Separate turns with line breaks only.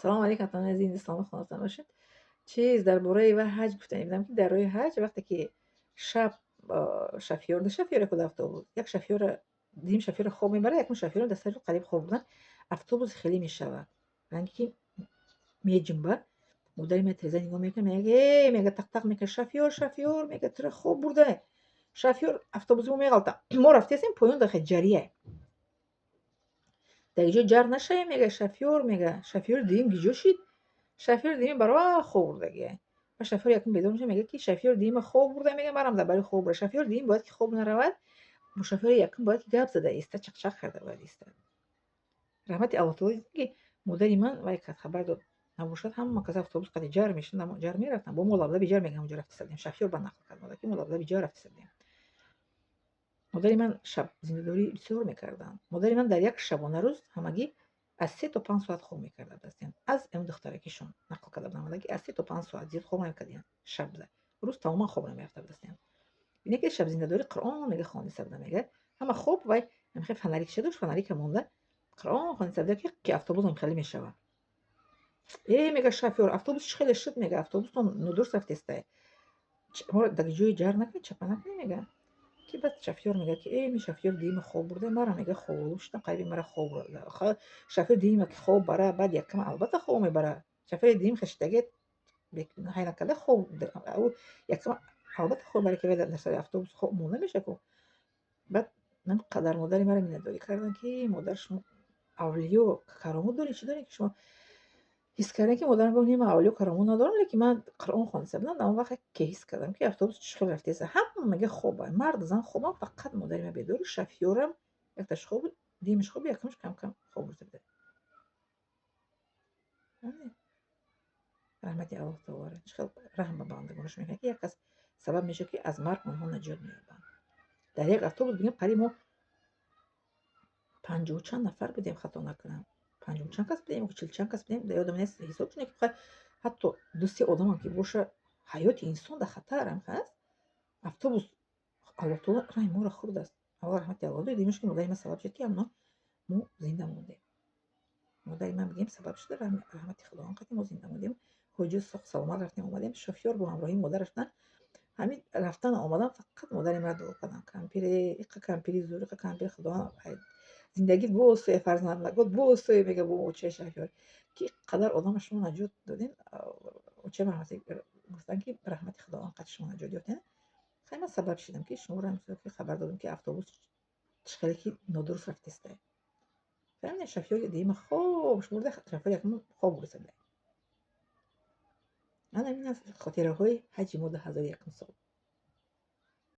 Салому алейкум, атони азиз, исломи хонатон бошед. Чиз дар бораи ва ҳаҷ гуфтанӣ будам, ки дар роҳи ҳаҷ вақте ки шаб шофёр, ду шофёре худ автобус, як шофёра, дим шофёра хоб мебарад, якум шофёра дар сари қариб хоб буданд, автобус хеле мешавад, ранги ки меҷунбад. Модари ман тиреза нигоҳ мекунад, мега: «Э, мега, тақ-тақ мекунад, шофёр, шофёр, мега, тура хоб бурда, шофёр, автобуси мо меғалта, мо рафтесем поён, дар ҷария, дар ҷо ҷар нашавем, мега, шофёр, мега, шофёри дуюм гиҷо шид? Шофёри дуюм барова хоб бурдагия.» Ва шофёри якум бедор мешавад, мега, ки шофёри дуюма хоб бурда, мега, марам дар бари хоб бурда. Шофёри дуюм бояд ки хоб наравад, бо шофёри якум бояд ки гап зада иста, чақчақ карда бояд истад. Раҳмати Аллоҳ таоло, ки модари ман вай кард, хабар дод. Набошад, ҳама кас автобус қади ҷар мешуд, ҷар мерафтанд. Бо мо лаблаби ҷар, мега, ҳамонҷо рафта садем. Шофёр ба нақл кард модар, ки мо лаблаби ҷар рафта садем. Модари ман шаб зиндадорӣ бисёр мекарданд. Модари ман дар як шабонарӯз ҳамагӣ аз 3 то 5 соат хоб мекарда будастиянд. Аз ам духтаракишон нақл карда будам, ки аз 3 то 5 соат зиёд хоб намекардиянд шаб, рӯз тамоман хоб намерафта будастиянд. Бинед, ки шабзиндадорӣ Қуръон, мега, хониста буда, мега, ҳама хоб, вай ҳамихел фонарикша дошт, фонарика монда, Қуръон хониста буда, ки автобусам хеле мешавад. «Э, мега, шофёр, автобус чӣ хеле шуд, мега, автобустон нодуруст рафтестай, моро дар ҷои ҷар накунед, чапа накунед», мега. Ки баъд шофёр мега, ки э, ми шофёр дуюма хоб бурда, мара, мега, хоболуд шудам, қариби мара хоб бурда. Шофёри дуюма ки хоб бара, баъд якама албатта хоб мебара. Шофёри дуюм хештаге ҳай накарда хоб, якама албатта хоб бара, ки дар сари автобус хоб монда меша ку. Баъд қадар модари мара миннатдорӣ карданд, ки модар, шумо авлиё каромат доред, чӣ доред, ки шумо ҳис кардем, ки модарам гуфт: «Не, ман авлиё каромат надорам, лекин ман Қуръон хониста будам». Дар он вақт ки ҳис кардам, ки автобус чӣ хел рафтеса, ҳама, мега, хоба, мард, зан хобам, фақат модари ман бедору, шофёрам якташ хоб буд, дуюмаш хоб, якумаш кам кам хоб бурда буда. Раҳмати Аллоҳ таоло, чӣ хел раҳм ба бандагонаш мекунад, ки як кас сабаб мешавад, ки аз марг онҳо наҷот меёбанд. Дар як автобус, бигем, қариб мо 50 чанд нафар будем, хато накунам, 50 чанд кас будем, 40 чанд кас будем, дар ёдам нест ҳисоб, чуне ки ҳатто ду се одамам ки боша, ҳаёти инсон дар хатарам ҳаст. Автобус, Аллоҳ таоло раҳми моро хӯрдааст. Аввал раҳмати Аллоҳ дидимш, ки модари ман сабаб шуд, ки амно мо зинда мондем. Модари ман, бигем, сабаб шуда, раҳмати Худованд қати мо зинда мондем, ҳоҷи соқ саломат рафтем, омадем. Шофёр бо ҳамроҳии модараш буданд. Ҳамин рафтану омадан фақат модари мара дуо кардам: «Кампире, иқа кампири зур, иқа кампири, Худованд зиндагит босӯе, фарзандагот босӯе», мега, бо очаи шофёр, ки қадар одама шумо наҷот додем. Очаи ман гуфтанд, ки раҳмати Худованд қати шумо наҷот ёфтем. Хай, ман сабаб шудам, ки шуморо ки хабар додам, ки автобус чӣ хеле ки нодуруст рафтестай. Фаҳмидем, шофёри дуюма хобш бурда, шофёри якум хоб бурда. Ана ин аст хотираҳои ҳаҷи мо 2001 сол.